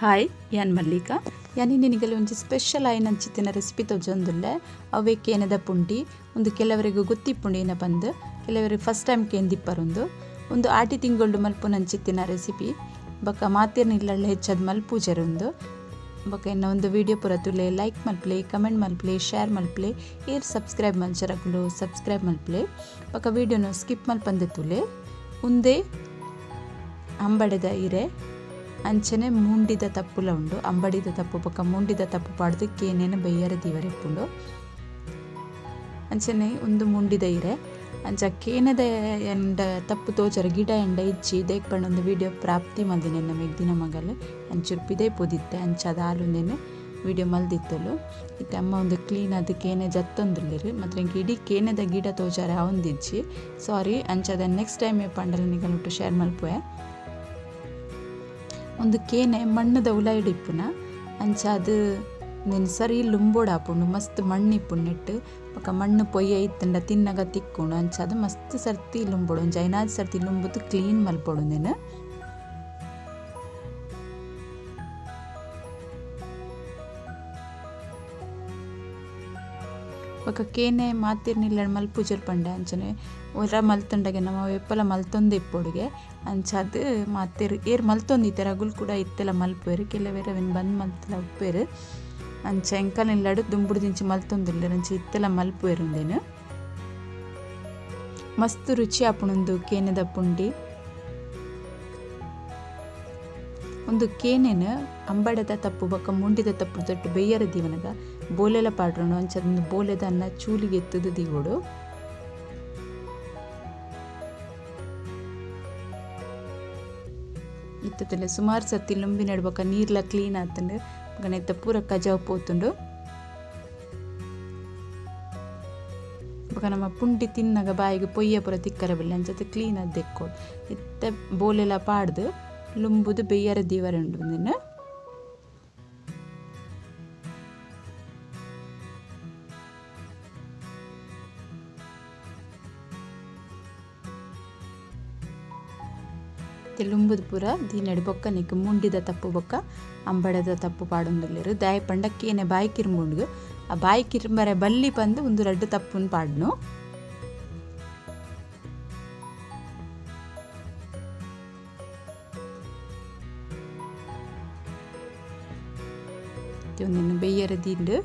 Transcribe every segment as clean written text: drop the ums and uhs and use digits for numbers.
Hi ಯಾನ್ ಮಲ್ಲಿಕಾ ಯಾನಿ ನಿನಗಲ ಒಂಜಿ special ಆಯಿನಂಚಿತ್ತಿನ recipe ತೋಜೊಂದುಲ್ಲೆ ಅವೇ ಕೇನೆದ ಪುಂಡಿ ಒಂದು ಕೆಲವರಿಗೆ ಗೊತ್ತಿಪ್ಪುಂಡು ಏನ ಪಂದ್ ಕೆಲವರಿಗೆ ಫಸ್ಟ್ ಟೈಮ್ ಕೇಂದಿಪ್ಪರುಂದು ಒಂದು ಆಟಿ ತಿಂಗಳು ಮಲ್ಪುನಂಚಿತ್ತಿನ ರೆಸಿಪಿ ಬೊಕ್ಕ ಮಾತೆರ್ನ ಇಲ್ಲಳ್ಳ ಹೆಚ್ಚಾದ್ ಮಲ್ಪುಜೆರ್ ಉಂದು ಬೊಕ್ಕ ಎನ್ನ ಒಂದು ವಿಡಿಯೋ ಪೂರ ತೂಲೆ ಲೈಕ್ ಮಲ್ಪಲೆ ಕಮೆಂಟ್ ಮಲ್ಪಲೆ ಶೇರ್ ಮಲ್ಪಲೆ ಏರ್ ಸಬ್ಸ್ಕ್ರೈಬ್ ಮಲ್ಚರಕುಲು ಸಬ್ಸ್ಕ್ರೈಬ್ ಮಲ್ಪಲೆ ಬೊಕ್ಕ ವಿಡಿಯೋನು ಸ್ಕಿಪ್ ಮಲ್ಪಂದೆ ತೂಲೆ ಉಂದೇ ಅಂಬಡೆದ ಇರೆ ಅಂಚನೆ ಮುಂಡಿದ ತಪ್ಪುಲ ಉಂಡು ಅಂಬಡಿದ ತಪ್ಪು ಬೊಕ್ಕ ಮುಂಡಿದ ತಪ್ಪು ಪಾಡ್ದು ಕೇನೆನ ಬಯ್ಯರ ದೀವರೆಪ್ಪುಂಡು ಅಂಚನೆ ಒಂದು ಮುಂಡಿದ ಇರೆ ಅಂಚ ಕೇನೆದ ಎಂಡ ತಪ್ಪು ತೋಚರ ಗಿಡ ಎಂಡ ಇಚ್ಚಿ ದೇಕ್ ಪಂಡ ಒಂದು ವಿಡಿಯೋ ಪ್ರಾಪ್ತಿ ಮಲ್ದಿನ ಎನ್ನ ಮೆಗ್ದಿನ ಮಗಲ್ ಅಂಚೂರು ಪಿದೈ ಪೋದಿತ್ತೆ ಅಂಚ ಅದ ಆಲುಂದೇನು ವಿಡಿಯೋ ಮಲ್ದಿತ್ತಲು ಇತ್ತೆ ಅಮ್ಮ ಒಂದು ಕ್ಲೀನ್ ಅದು ಕೇನೆ ಜತ್ತೊಂದುಲ್ಲೆರ್ ಮಾತ್ರ ಎಂಕ್ ಇಡೀ ಕೇನೆದ ಗಿಡ ತೋಜಾರೆ ಆವೊಂದಿಜ್ಜಿ ಸಾರಿ ಅಂಚ ನೆಕ್ಸ್ಟ್ ಟೈಮ್ ಪಂಡಲ ನಿಗಲುಟ್ಟು ಶೇರ್ ಮಲ್ಪುವೆ. ಒಂದು ಕೇನೆ ಮಣ್ಣುದ ಉಲಾಯಿಡ್ ಇಪ್ಪುನ ಅಂಚ ಅದು ನೆನ್ ಸರಿ ಲುಂಬೋಡು ಆಪುಂಡು ಮಸ್ತ್ ಮಣ್ಣು ಇಪ್ಪುಂಡು ನೆಟ್ಟ್ ಬೊಕ್ಕ ಮಣ್ಣು ಪೊಯ್ಯ ಇತ್ತುಂಡ ತಿನ್ನಗ ತಿಕ್ಕುಂಡು ಅಂಚ ಅದು ಮಸ್ತ್ ಸರ್ತಿ ಲುಂಬೋಡು ಒಂಜಿ ಐನಾಜಿ ಸರ್ತಿ ಲುಂಬುದು ಕ್ಲೀನ್ ಮಲ್ಪೊಡು ನೆನ್. ಬೊಕ್ಕ ಕೇನೆ ಮಾತೆರ್ನ ಮಲ್ಪುಜೆರ್ ಪಂಡ ಅಂಚನೆ ಒರ ಮಲ್ತುಂಡಗೆ ನಮ ಏಪಲ ಮಲ್ತೊಂದು ಇಪ್ಪೊಡುಗೆ ಅಂಚಾದ್ ಮಾತೆರ್ ಏರ್ ಮಲ್ತೊಂದಿತ್ತೆರ್ ಅಗುಲು ಕೂಡ ಇತ್ತೆಲ ಮಲ್ಪುವೆರ್ ಕೆಲವೆರ್ ಅವೆನ್ ಬಂದ್ ಮಲ್ತ್ಲ ಉಪ್ಪುವೆರ್ ಅಂಚ ಎಂಕಲ್ನ ಇಲ್ಲಡ್ ದುಂಬುಡ್ದಿಂಚಿ ಮಲ್ತೊಂದುಲ್ಲೆರ್ ಅಂಚ ಇತ್ತೆಲ ಮಲ್ಪುವೆರ್ ಉಂದೆನ್. ಮಸ್ತ್ ರುಚಿ ಆಪುಂಡು ಕೇನೆದ ಪುಂಡಿ. ಒಂದು ಕೇನೆನ್ ಅಂಬಡೆದ ತಪ್ಪು ಬೊಕ್ಕ ಮುಂಡಿದ ತಪ್ಪು ದೊಟ್ಟು ಬೆಯ್ಯರ ದೀವನಗ ಬೋಲೆಲ ಪಾಡ್ರೋಣ ಅಂಚ ಬೋಲೆದ ಅನ್ನ ಚೂಲಿಗೆ ಎತ್ತುದು ದೀವೊಡು. ಇತ್ತತಲೆ ಸುಮಾರು ಸರ್ತಿ ಲುಂಬಿ ಬೊಕ್ಕ ನೀರ್ಲ ಕ್ಲೀನ್ ಆತುಂಡು ಬೊಕ್ಕ ನೆತ್ತ ಪೂರ ಕಜಾವು ಪೋತುಂಡು. ಬೊಕ್ಕ ನಮ್ಮ ಪುಂಡಿ ತಿನ್ನಗ ಬಾಯಿಗೆ ಪೊಯ್ಯ ಪೂರ ತಿಕ್ಕರೆ ಬಲ್ಲಿ ಅಂಚ ಕ್ಲೀನ್ ಆದ್ ದೆಕ್ಕೊಡು. ಇತ್ತೆ ಬೋಲೆಲ ಪಾಡ್ದು ಲುಂಬುದು ಬೆಯ್ಯರ ದೀವರೆ ಉಂಡು ಉಂದೆನ್. ಲುಂಬುದು ಪೂರ ದೀನಡ್ ಬೊಕ್ಕ ನೆಕ್ಕ್ ಮುಂಡಿದ ತಪ್ಪು ಬೊಕ್ಕ ಅಂಬಡೆದ ತಪ್ಪು ಪಾಡೊಂದುಲ್ಲೆರ್ ದಾಯೆ ಪಂಡ ಕೇನೆ ಬಾಯಿ ಕಿರ್ಂಬುಂಡು ಆ ಬಾಯಿ ಕಿರ್ಂಬರೆ ಬಲ್ಲಿ ಪಂದ್ ಉಂದು ರಡ್ಡ್ ತಪ್ಪುನು ಪಾಡ್ನು. ಉಂದೆನ್ ಬೆಯ್ಯರ ದೀಂಡ್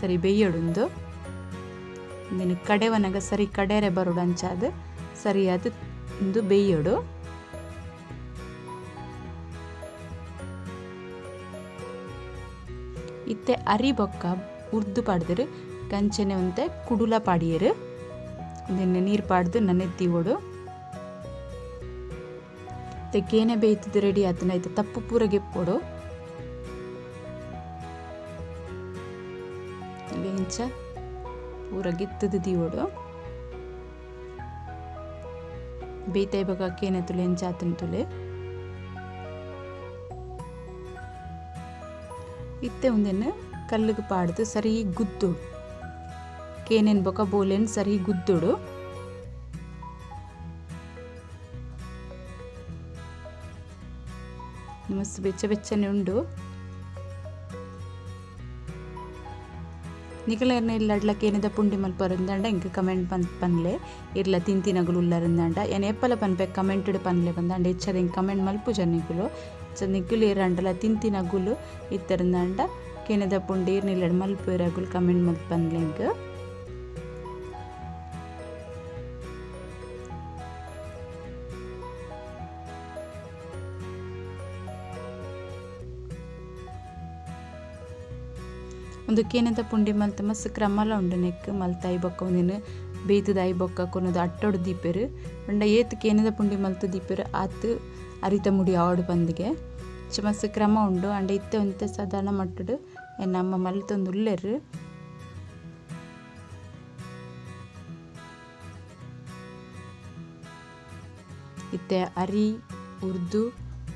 ಸರಿ ಬೆಯ್ಯೊಡುಂದು ಉಂದೆನ್ ಕಡೆವನಗ ಸರಿ ಕಡೆರೆ ಬರೊಡು ಅಂಚಾದ್ ಸರಿಯಾದ್ ಉಂದು ಬೆಯ್ಯೊಡು. ಇತ್ತೆ ಅರಿ ಬೊಕ್ಕ ಉರ್ದು ಪಾಡ್ದೆರ್ ಕಂಚನೆ ಒಂತೆ ಕುಡುಲ ಪಾಡಿಯೆರ್ ಉಂದೆನ್ ನೀರು ಪಾಡ್ದು ನನೆತ್ ದೀವೊಡು. ಇತ್ತೆ ಕೇನೆ ಬೇಯ್ತುದು ರೆಡಿ ಆತುಂಡ ಇತ್ತೆ ತಪ್ಪು ಪೂರ ಗೆಪ್ಪೊಡು. ಇಂಚ ಪೂರ ಗೆತ್ತುದು ದೀವೊಡು. ಬೇಯ್ತಾಯಿ ಬೊಕ್ಕ ಕೇನೆ ತುಲೆ ಎಂಚ ಆತುಂಡು ತುಲೆ. ಇತ್ತೆ ಉಂದೆನ್ ಕಲ್ಲುಗ್ ಪಾಡ್ದು ಸರಿ ಗುದ್ದೊಡು ಕೇನೆನ್ ಬೊಕ್ಕ ಬೋಲೆನ್ ಸರಿ ಗುದ್ದೊಡು. ಮಸ್ತ್ ಬೆಚ್ಚ ಬೆಚ್ಚನೆ ಉಂಡು. ನಿಕಲೆರ್ನ ಇಲ್ಲಡ್ಲ ಕೇನೆದ ಪುಂಡಿ ಮಲ್ಪರುಂದಾಂಡ ಎಂಕ್ ಕಮೆಂಟ್ ಪನ್ಲೆ ಇರ್ಲ ತಿಂತಿನಗುಲು ಉಲ್ಲರುಂದಾಂಡ ಯಾನ್ ಏಪಲ ಪನ್ಪೆ ಕಮೆಂಟ್ ಪನ್ಲೆ ಪಂದಾಂಡ ಹೆಚ್ಚಾದ್ ಎಂಕ್ ಕಮೆಂಟ್ ಮಲ್ಪುಜ ನಿಕುಲು ನಿಕುಲು ಏರಾಂಡಲ ತಿಂತಿನಗುಲು ಇತ್ತರುಂದಾಂಡ ಕೇನೆದ ಪುಂಡಿ ಇರ್ನ ಇಲ್ಲಡ್ ಮಲ್ಪುವೆರ್ ಅಗುಲು ಕಮೆಂಟ್ ಮಲ್ತ್ ಪನ್ಲೆ ಎಂಕ್. ಒಂದು ಕೇನೆದ ಪುಂಡಿ ಮಲ್ತ್ ಮಸ್ತ್ ಕ್ರಮಲ ಉಂಡು ನೆಕ್ಕ್ ಮಲ್ತಾಯಿ ಬೊಕ್ಕ ಉಂದೆನ್ ಬೇಯ್ತುದಾಯಿ ಬೊಕ್ಕ ಕೊನೊದು ಅಟ್ಟೊಡು ದೀಪೆರ್ ಪಂಡ ಏತ್ ಕೇನೆದ ಪುಂಡಿ ಮಲ್ತ್ ದೀಪೆರ್ ಆತ್ ಅರಿತ ಮುಡಿ ಆವೊಡು ಪಂದಿಗೆ ಅಂಚ ಮಸ್ತ್ ಕ್ರಮ ಉಂಡು. ಅಂಡ ಇತ್ತೆ ಒಂತೆ ಸಾಧಾರಣ ಮಟ್ಟುಡು ಎನ್ನ ಅಮ್ಮ ಮಲ್ತೊಂದು ಉಲ್ಲೆರ್. ಇತ್ತೆ ಅರಿ ಉರ್ದು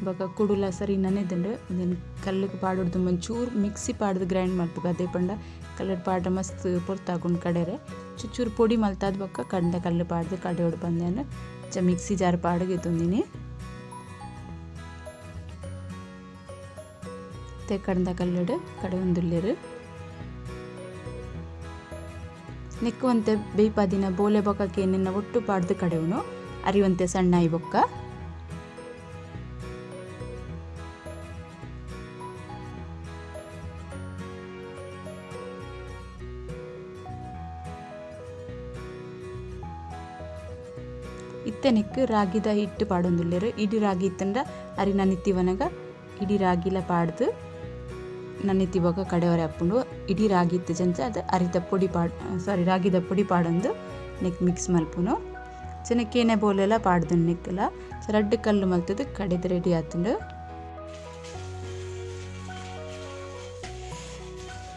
ಬೊಕ್ಕ ಕುಡುಲ ಸರಿ ನನೆದುಂಡು ಉಂದೆನ್ ಕಲ್ಲುಗ್ ಪಾಡೊಡ್ದು ಒಂಚೂರು ಮಿಕ್ಸಿ ಪಾಡ್ದು ಗ್ರೈಂಡ್ ಮಲ್ಪುಗ ಅದೇ ಪಂಡ ಕಲ್ಲುಡ್ ಪಾಡ್ರೆ ಮಸ್ತ್ ಪೊರ್ತಾಗುಂಡು ಕಡೆರೆ ಚೂಚೂರು ಪೊಡಿ ಮಲ್ತಾದ್ ಬೊಕ್ಕ ಕಂಡ ಕಲ್ಲು ಪಾಡ್ದು ಕಡೆಯೊಡು ಪಂದ್ ಅಂಚ ಮಿಕ್ಸಿ ಜಾರ್ ಪಾಡ್ದ್ ಗೆತೊಂದಿನಿ. ಕಡಂದ ಕಲ್ಲಡು ಕಡವೊಂದುಲ್ಲೆರ್. ನೆಕ್ಕು ಒಂತೆ ಬೇಯ್ಪಾದಿನ ಬೋಲೆ ಬೊಕ್ಕ ಕೇನೆನ ಒಟ್ಟು ಪಾಡ್ದು ಕಡೆವನು ಅರಿವಂತೆ ಸಣ್ಣ ಆಯಿ ಬೊಕ್ಕ. ಇತ್ತೆ ನೆಕ್ಕು ರಾಗಿದ ಹಿಟ್ಟು ಪಾಡೊಂದುಲ್ಲೆರ್. ಇಡಿ ರಾಗಿ ಇತ್ತಂಡ ಅರಿ ನನಿತಿವನಗ ಇಡಿ ರಾಗಿಲ ಪಾಡ್ದು ನನ್ನಿತಿ ಬೊಕ್ಕ ಕಡೆವರೆ ಅಪ್ಪುಂಡು. ಇಡೀ ರಾಗಿ ಇತ್ತು ಜಂಚ ಅದು ಅರಿತ ಪೊಡಿ ಪಾಡ್ ಸಾರಿ ರಾಗಿದ ಪೊಡಿ ಪಾಡೊಂದು ನೆಕ್ ಮಿಕ್ಸ್ ಮಲ್ಪುನು. ಚೆನ್ನ ಕೇನೆ ಬೋಲೆಲ್ಲ ಪಾಡ್ದು ನೆಕ್ಕಲ ರಡ್ಡು ಕಲ್ಲು ಮಲ್ತದು ಕಡೆದು ರೆಡಿ ಆತುಂಡು.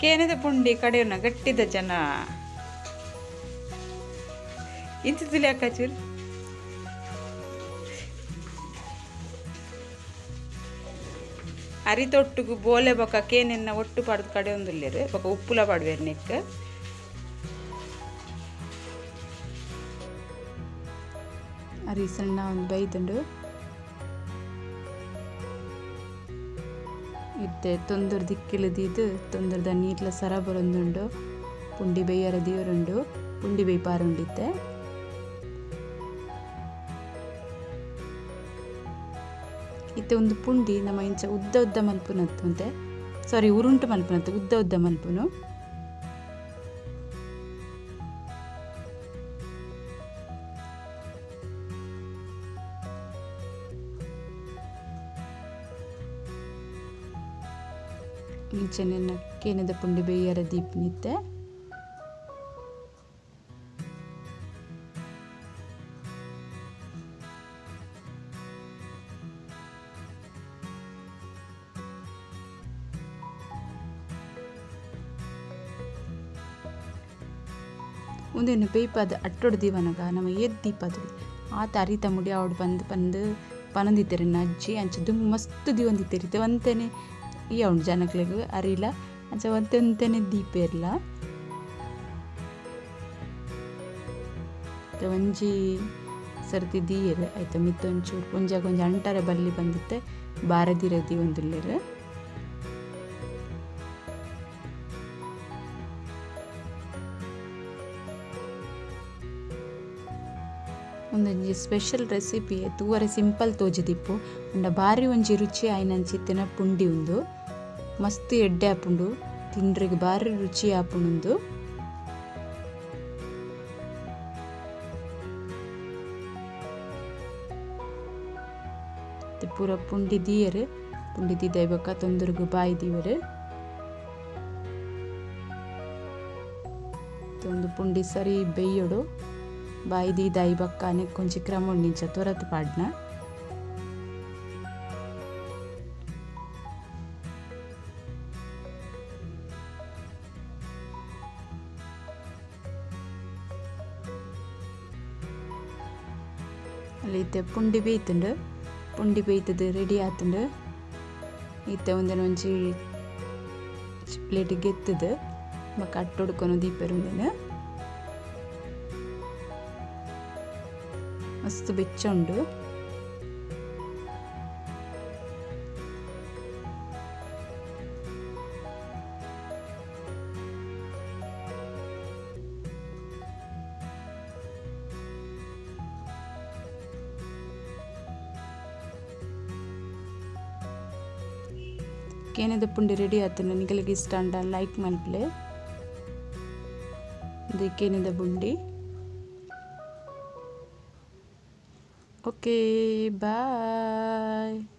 ಕೇನೆದ ಪುಂಡಿ ಕಡೆಯವನ ಗಟ್ಟಿದ ಜನ ಇಂಚ ಅಕ್ಕಾಚೂರು ಅರಿತೊಟ್ಟುಗು ಬೋಲೆ ಬೊಕ್ಕ ಕೇನೆನ್ನ ಒಟ್ಟು ಪಾಡ್ದು ಕಡೆ ಒಂದುಲ್ಲೆರ್ ಬೊಕ್ಕ ಉಪ್ಪುಲ ಪಾಡ್ವೆರ್ ನೆಕ್. ಅರಿ ಸಣ್ಣ ಒಂದು ಬೈದುಂಡು. ಇತ್ತೆ ತೊಂದರ್ ದಿಕ್ಕಿಲದೀದು ತೊಂದರ್ದ ನೀರ್ಲ ಸರ ಬರೊಂದುಂಡು. ಪುಂಡಿ ಬೇಯರ ದೀವರುಂಡು ಪುಂಡಿ ಬೇಯ್ಪಾರುಂಡಿತ್ತೆ. ಇತ್ತೆ ಒಂದು ಪುಂಡಿ ನಮ್ಮ ಇಂಚ ಉದ್ದ ಉದ್ದ ಮಲ್ಪುನತ್ತು ಅಂತೆ ಸಾರಿ ಉರುಂಟು ಮಲ್ಪುನತ್ತು ಉದ್ದ ಉದ್ದ ಮಲ್ಪುನು. ಇಂಚನೆ ಕೇನೆದ ಪುಂಡಿ ಬೇಯರ ದೀಪನಿತ್ತೆ. ಉಂದೆನು ಬೇಯ್ಪಾದ ಅಟ್ಟೊಡು ದೀವನಗ ನಮ್ಮ ಏತ್ ದೀಪದು ಆತ ಅರಿತ ಮುಡಿ ಅವಡು ಬಂದು ಬಂದು ಪನೊಂದಿತ್ತೆರ್ ಅಜ್ಜಿ ಅಂಚ ದುಂಬು ಮಸ್ತ್ ದೀವೊಂದಿತ್ತೆರ್. ಇತ್ತೆ ಒಂತೆನೆ ಈ ಉಂಡು ಜನಕ್ಲೆಗ್ ಅರಿಲ ಅಂಚ ಒಂತೆ ಒಂತೆನೆ ದೀಪೆರ್ಲ. ಒಂಜಿ ಸರ್ತಿ ದೀಯೆರ್ ಆಯ್ತ ಮಿತ್ತ್ ಒಂಚೂರು ಒಂಜಾಗ ಒಂಜಿ ಅಂಟರೆ ಬಲ್ಲಿ ಬಂದಿತ್ತೆ ಬಾರದಿರ ದೀವೊಂದುಲ್ಲೆರ್. ಒಂದೊಂಜಿ ಸ್ಪೆಷಲ್ ರೆಸಿಪಿ ತೂವರೆ ಸಿಂಪಲ್ ತೋಜಿದಿಪ್ಪು ಅಂಡ ಬಾರಿ ಒಂಜಿ ರುಚಿ ಆಯಿನಂಚಿತ್ತಿನ ಪುಂಡಿ ಉಂದು. ಮಸ್ತ್ ಎಡ್ಡೆ ಆಪುಂಡು ತಿಂಡ್ರಿಗೆ ಬಾರಿ ರುಚಿ ಆಪುಂಡು. ಪೂರ ಪುಂಡಿ ದೀಯರು ಪುಂಡಿ ದೀದೈಬೊಕ್ಕ ತೊಂದರ್ಗು ಬಾಯಿ ದೀವರು. ಒಂದು ಪುಂಡಿ ಸರಿ ಬೇಯೋಡು ಬಾಯಿ ದೀದಾಯಿ ಬೊಕ್ಕ ನೆಕ್ಕೊಂಜಿ ಕ್ರಮ ಉಂಡು ಇಂಚ ತೊರತ್ ಪಾಡ್ನ. ಅಲ್ಲಿ ಇತ್ತೆ ಪುಂಡಿ ಬೇಯ್ತುಂಡು. ಪುಂಡಿ ಬೇಯ್ತದು ರೆಡಿ ಆತುಂಡು. ಇತ್ತೆ ಒಂದೆನ ಒಂಜಿ ಪ್ಲೇಟ್ ಗೆತ್ತದು ಬೊಕ್ಕ ಅಟ್ಟೊಡ್ಕೊನು ದೀಪೆರ್ ಉಂದೆನ್. ಮಸ್ತ್ ಬೆಚ್ಚ ಉಂಡು. ಕೇನೆದ ಪುಂಡಿ ರೆಡಿ ಆತುಂಡು. ನಿಗಲಿಗೆ ಇಷ್ಟ ಅಂಡ ಲೈಕ್ ಮಲ್ಪಲೆ. ಇದು ಕೇನೆದ ಪುಂಡಿ. Okay, bye.